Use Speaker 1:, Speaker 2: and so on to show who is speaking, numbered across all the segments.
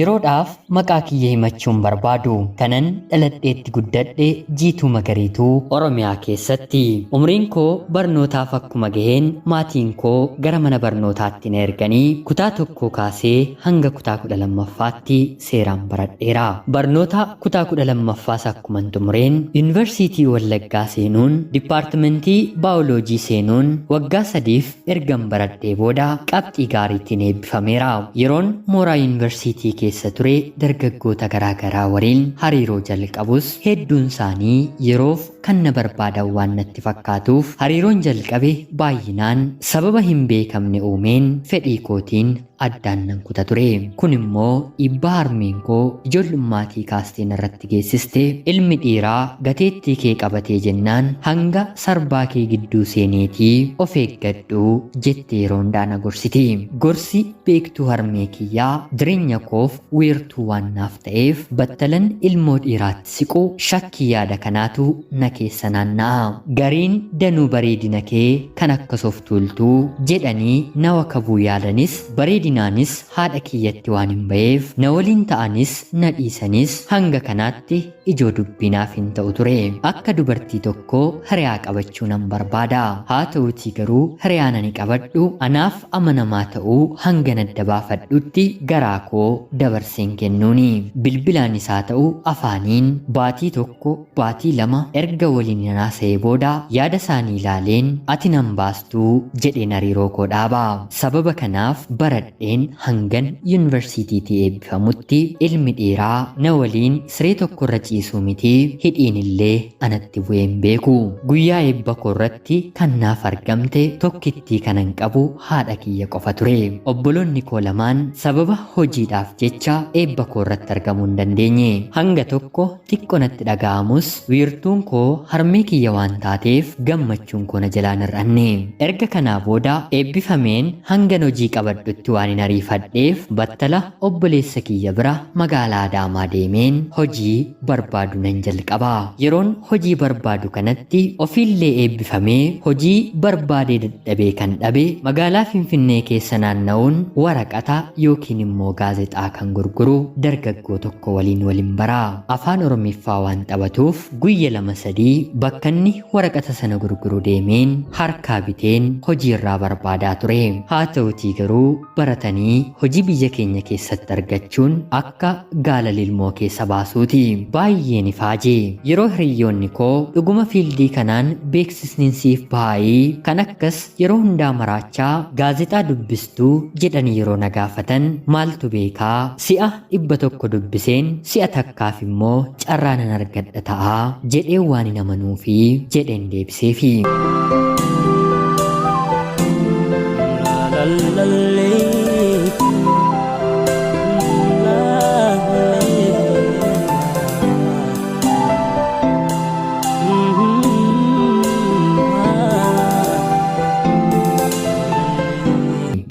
Speaker 1: Yeroodhaaf maqaa kiyya himachuun barbaadu. Kanan dhaladheetti guddadhe Jiituu Magariituu Oromiyaa keessatti. Umriin koo barnootaaf akkuma gaheen maatiin koo gara mana barnootaatti na erganii kutaa tokkoo kaasee hanga kutaa 12ffaatti seeraan baradheera. Barnoota kutaa 12ffaas akkuman xumureen Yuunivarsiitii Wallaggaa seenuun dipaartimentii Baayoloojii seenuun waggaa sadiif ergan baradhee booda qabxii gaariitiin eebbifameera. Yeroon mooraa yuunivarsiitii keessa ture dargaggoota garaa garaa waliin hariiroo jalqabus hedduun isaanii yeroof kan na barbaadan waan natti fakkaatuuf hariiroon jalqabe baay'inaan sababa hin beekamne uumeen fedhii kootiin addaan nan kuta ture. Kun immoo dhiibbaa harmeen koo ijoollummaati kaastee narratti geessiste ilmi dhiiraa gateettii kee qabatee jennaan hanga sarbaa kee gidduu seeneetii of eeggadhu jettee yeroo hundaa na gorsiti. Gorsi beektuu harmee kiyyaa jireenya koof wiirtuu waan naaf ta'eef battalan ilmoo dhiiraatti siqu shakkii yaada kanaatu na keessa naanna'a. Gariin danuu bareedina kee kan akkas of tuultuu jedhanii na wakabuu yaalanis bareedinaanis haadha kiyyatti waan hin ba'eef na waliin ta'anis na dhiisanis hanga kanaatti ijoo dubbii naaf hin ta'u ture. Akka dubartii tokkoo hiriyaa qabachuu nan barbaada. Haa ta'uutii garuu hiriyaan ani qabadhu anaaf amanamaa ta'uu hangan adda baafadhutti garaa koo dabarseen kennuuni. Bilbilaanis haa ta'u afaaniin baatii tokko baatii lama erga waliin haasa'ee booda yaada isaanii ilaaleen ati nan baastuu jedheen hariiroo koo dhaaba. Sababa kanaaf baradheen hangan yuunivarsiitiitii eebbifamutti ilmi dhiiraa na waliin siree tokkorra ciisuu miti hidhiin illee anatti bu'ee hin beeku. Guyyaa eebba koo irratti kan naaf argamte tokkittii kanan qabu haadha kiyya qofa ture. Obboloonni koo lamaan sababa hojiidhaaf jecha eebba koo irratti argamuu hin dandeenye. Hanga tokko xiqqo natti dhaga'amus wiirtuun koo harmee kiyya waan taateef gammachuun koo na jalaan hir'anne. Erga kanaa booda eebbifameen hangan hojii qabadhutti waan hin ariifadheef battala obboleessa kiyya bira magaalaa Adaamaa deemeen hojii barbaadu nan jalqaba. Yeroon hojii barbaadu kanatti ofiillee eebbifamee hojii barbaadee dadhabee kan dhabe magaalaa Finfinnee keessa naanna'uun waraqata yookiin immoo gaazexaa kan gurguru dargaggoo tokko waliin walin bara. Afaan Oromiffaa waan taphatuuf guyya lama sadii bakka inni waraqata sana gurguru deemeen harkaa biteen hojii irraa barbaadaa ture. Haa ta'utii garuu baratanii hojii biyya keenya keessatti argachuun akka gaala lilmoo keessa baasuuti. Baay'een ifaaje. Yeroo hiriyyoonni koo dhuguma fiildii kanaan beeksisni siif bahaayii kan akkas yeroo hundaa maraachaa gaazexaa dubbistuu jedhanii yeroo na gaafatan maaltu beekaa si'a 100 dubbiseen si'a takkaaf immoo carraa nan argadha ta'a jedhee waan hin amanuufi jedheen deebiseefi.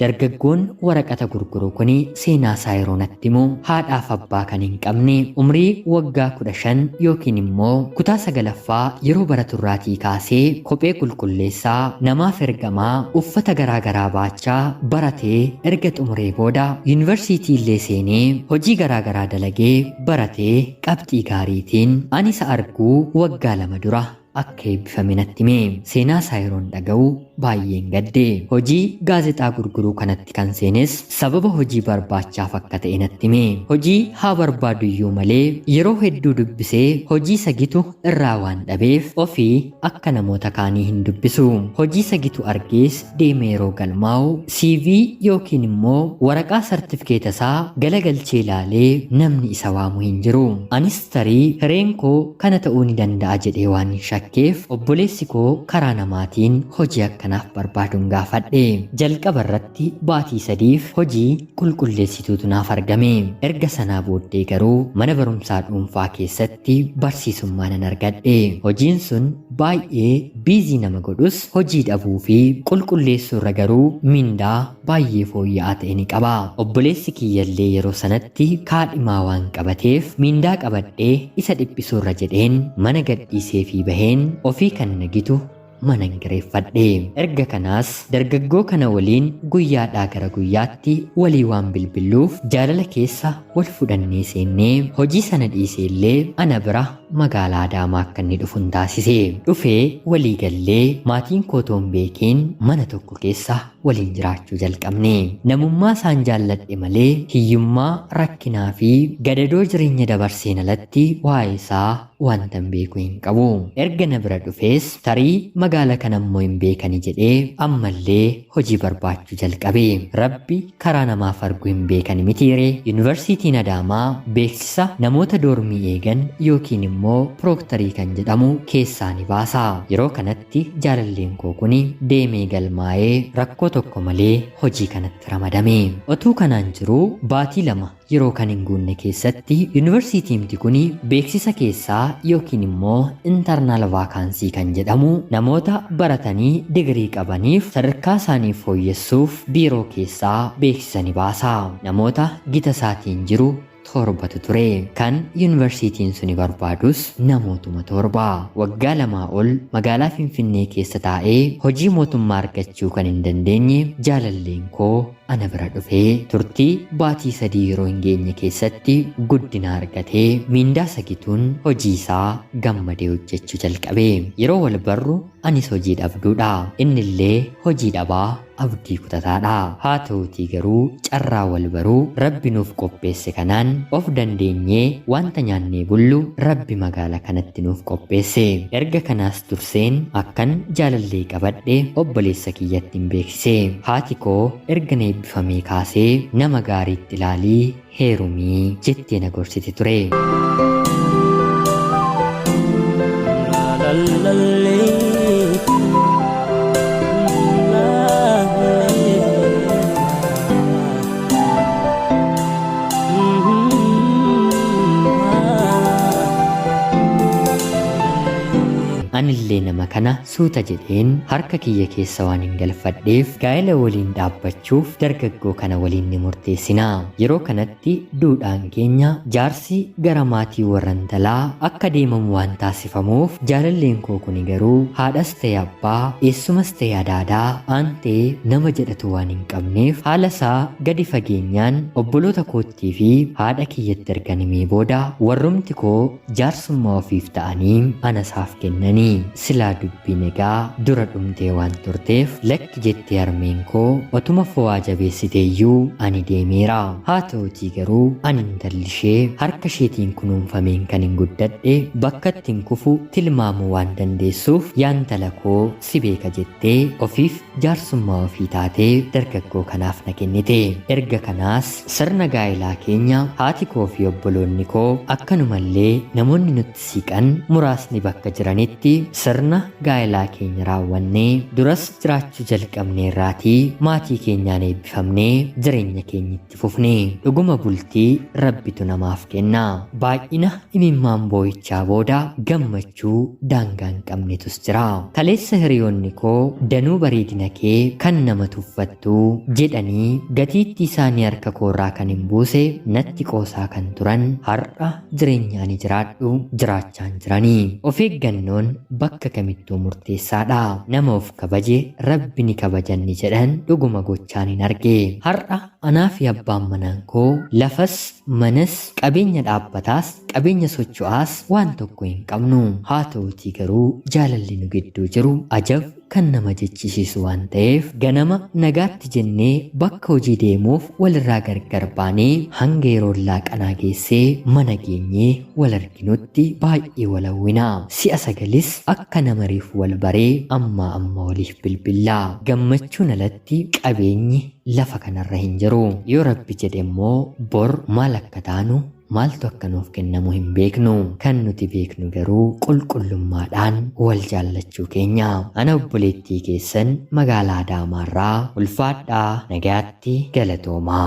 Speaker 1: Dargaggoon waraqata gurguru kun seenaa isaa yeroo natti himu haadhaaf abbaa kan hin qabne umrii waggaa 15 yookiin immoo kutaa 9ffaa yeroo baraturraatii kaasee kophee qulqulleessaa namaaf ergamaa uffata garaa garaa baachaa baratee erga xumuree booda yuunivarsiitii illee seenee hojii garaa garaa dalagee baratee qabxii gaariitiin ani isa arguu waggaa 2 dura akka eebbifame natti hime. Seenaa isaa yeroon dhaga'u baay'een gadde. Hojii gaazexaa gurguruu kanatti kan seenes sababa hojii barbaachaaf akka ta'e natti hime. Hojii haa barbaadu iyyuu malee yeroo hedduu dubbisee hojii sagitu irraa waan dhabeef ofii akka namoota kaanii hin dubbisu. Hojii sagitu argees deemee yeroo galmaa'u CV yookiin immoo waraqaa sartifikeeta isaa galagalchee ilaalee namni isa waamu hin jiru. Anis tarii hireen koo kana ta'uu ni danda'a jedhee waan hin shakkeef obboleessi koo karaa namaatiin hojii akkanaaf barbaaduun gaafadhe. Jalqaba irratti baatii sadiif hojii qulqulleessituutu naaf argame. Erga sanaa booddee garuu mana barumsaa dhuunfaa keessatti barsiisummaa nan argadhe. Hojiin sun baay'ee biizii nama godhus hojii dhabuu fi qulqulleessuu irra garuu mindaa baay'ee fooyya'aa ta'e ni qaba. Obboleessi kiyyallee yeroo sanatti kaadhimaa waan qabateef mindaa qabadhee isa dhiphisuu irra jedheen mana gadhiisee fi baheen ofii kan na gitu mana kireeffadhe. Erga kanaas dargaggoo kana waliin guyyaadhaa gara guyyaatti walii waan bilbiluuf jaalala keessa wal fudhannee seennee hojii sana dhiisee illee ana bira magaalaa Adaamaa akka inni dhufu hin taasise. Dhufee walii gallee maatiin koo otoo hin beekiin mana tokko keessa waliin jiraachuu jalqabne. Namummaa isaan jaalladhe malee hiyyummaa, rakkinaa fi gadadoo jireenya dabarseen alatti waa'ee isaa wanta hin beeku hin qabu. Erga na bira dhufees tarii magaala kana immoo hin beekani jedhee ammallee hojii barbaachuu jalqabe. Rabbi karaa namaaf argu hin beekani mitiire. Yuunivarsiitiin Adaamaa beeksisa namoota doormii eegan yookiin immoo pirooktarii kan jedhamu keessaa ni baasa. Yeroo kanatti jaalalleen koo kuni deemee galmaa'ee rakkoo tokko malee hojii kanatti ramadame. Otuu kanaan jiruu baatii 2 yeroo kan hin guunne keessatti yuunivarsiitiimti kuni beeksisa keessaa yookiin immoo intarnaal vaakaansii kan jedhamu namoota baratanii digirii qabaniif sadarkaa isaanii fooyyessuuf biiroo keessaa beeksisa ni baasa. Namoota gita isaatiin jiru 7tu ture. Kan yuunivarsiitiin suni barbaadus namootuma 7. Waggaa 2 ol magaalaa Finfinnee keessa taa'ee hojii mootummaa argachuu kan hin dandeenye jaalalleen koo ana bira dhufee turtii baatii 3 yeroo hin geenye keessatti guddina argatee miindaa sagituun hojii isaa gammadee hojjechuu jalqabe. Yeroo wal barru anis hojii dhabduudha. Innillee hojii dhabaa abdii kutataadha. Haa ta'uutii garuu carraa wal baruu Rabbi nuuf qopheesse kanaan of dandeenyee wanta nyaannee bullu Rabbi magaala kanatti nuuf qopheesse. Erga kanaas durseen akkan jaalallee qabadhe obboleessa kiyyatti hin beeksise. Haati koo erga na eebbifamee kaasee nama gaariitti ilaalii heerumii jettee na gorsite ture. Anillee nama kana suuta jedheen harka kiyya keessa waan hin galfadheef gaa'ela waliin dhaabbachuuf dargaggoo kana waliin ni murteessina. Yeroo kanatti duudhaan keenya jaarsi gara maatii warra intalaa akka deemamu waan taasifamuuf jaalalleen koo kuni garuu haadhas ta'e abbaa, eessumas ta'e adaadaa, aantee nama jedhatu waan hin qabneef haala isaa gadi fageenyaan obboloota koottii fi haadha kiyyatti erga himee booda warrumti koo jaarsummaa ofiif ta'anii ana isaaf kennani. Silaa dubbiin egaa dura dhumtee waan turteef lakki jettee harmeen koo otuma fo'aa jabeessiteeyyuu ani deemeera. Haa ta'uutii garuu ani intalli ishee harka isheetiin kunuunfameen kan hin guddadhe bakka ittiin kufu tilmaamuu waan dandeessuuf yaantala koo si beeka jettee ofiif jaarsummaa ofii taatee dargaggoo kanaaf na kennite. Erga kanaas sirna gaa'elaa keenya haati koo fi obboloonni koo akkanumallee namoonni nutti siqan muraasni bakka jiranitti sirna gaa'elaa keenya raawwannee duras jiraachuu jalqabneerraatii maatii keenyaan eebbifamnee jireenya keenya itti fufne. Dhuguma bultii Rabbitu namaaf kenna. Baay'ina imimmaan boo'ichaa booda gammachuu daangaa hin qabnetus jira. Kaleessa hiriyoonni koo danuu bareedina kee kan nama tuffattuu jedhanii gatiittii isaanii harka koorraa kan hin buuse natti qoosaa kan turan har'a jireenya ani jiraadhu jiraachaa hin jiranii. Of eeggannoon bakka kamittuu murteessaadha. Nama of kabaje Rabbi ni kabajanni jedhan dhuguma gochaan hin arge. Har'a anaa fi abbaan manaan koo lafas manas qabeenya dhaabbataas qabeenya socho'aas waan tokko hin qabnu. Haa ta'uutii garuu jaalalli nu gidduu jiru ajab kan nama jechisiisu waan ta'eef ganama nagaatti jennee bakka hojii deemuuf walirraa gargar baanee hanga yeroo laaqanaa geessee mana geenyee wal arginutti baay'ee wal hawwina. Si'a 9 akka nama reefu wal baree ammaa amma waliif bilbillaa. Gammachuun alatti qabeenyi lafa kanarra hin jiru. Yoo Rabbi jedhe immoo bor maal akka taanu maaltu akka nuuf kennamu hin beeknu. Kan nuti beeknu garuu qulqullummaadhaan wal jaallachuu keenya. Ana obboleettii keessan magaalaa Adaamaarraa ulfaadhaa nagaatti galatoomaa.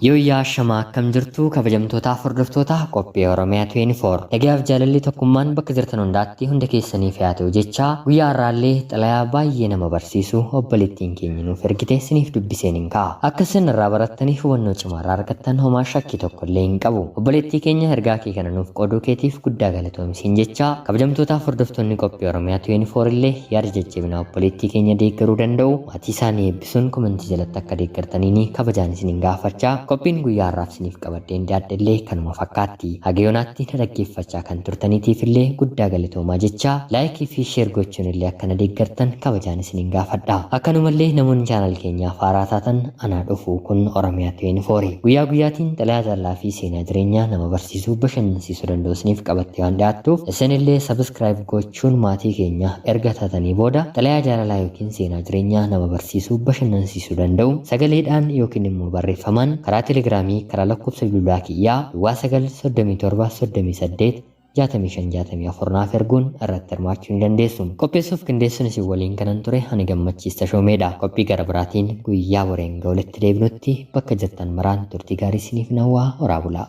Speaker 1: Yooyyaa shamaa akkam jirtu kabajamtootaaf hordoftoota qophii Oromiyaa 24. Nagayaaf jaalalli tokkummaan bakka jirtan hundaatti hunda keessaniif haa ta'u jecha guyyaa har'aallee xalayaa baay'ee nama barsiisu obboleettiin keenya nuuf ergite isiniif dubbiseen hin ka'a. Akka isin irraa barattaniif hubannoo cimaa irraa argattan homaa shakkii tokko illee hin qabu. Obboleettii keenya ergaa kee kana nuuf qooduu keetiif guddaa galatoomsiin jecha kabajamtootaaf hordoftoonni qophii Oromiyaa 24 illee yaada jajjabinaa obboleettii keenya deeggaruu danda'u maatii isaanii eebbisuun komentii jalatti akka deeggartaniin kabajaan isiniin gaafachaa qophiin guyyaa har'aaf isiniif qabadheen dhiyaadhe illee kanuma fakkaatti. Haga yoonaatti na dhaggeeffachaa kan turtaniitiif illee guddaa galatoomaa jecha like fi share gochuun illee akka na deeggartan kabajaan isiniin gaafadha. Akkanumallee namoonni channel keenyaaf haaraa taatan anaa dhufu kun Oromiyaa 24. Guyyaa guyyaatiin xalayaa jaalalaa fi seenaa jireenyaa nama barsiisuu bashannansiisuu danda'u isiniif qabattee waan dhiyaattuuf isinillee subscribe gochuun maatii keenya erga taatanii booda xalayaa jaalalaa yookiin seenaa jireenyaa nama barsiisuu bashannansiisuu danda'u sagaleedhaan yookiin immoo barreeffamaan karaa telegiraamii karaa lakkoofsa bilbilaa kiyyaa duwwaa 9 37 38 65 64 naaf erguun irratti hirmaachuu ni dandeessu. Qopheessuuf qindeessuun isin waliin kanan ture ani Gammachiis Tashoomeedha. Qophii gara biraatiin guyyaa boreen hanga walitti deebinutti bakka jirtan maraan turtii gaarii isiniif hawwaa horaa bulaa.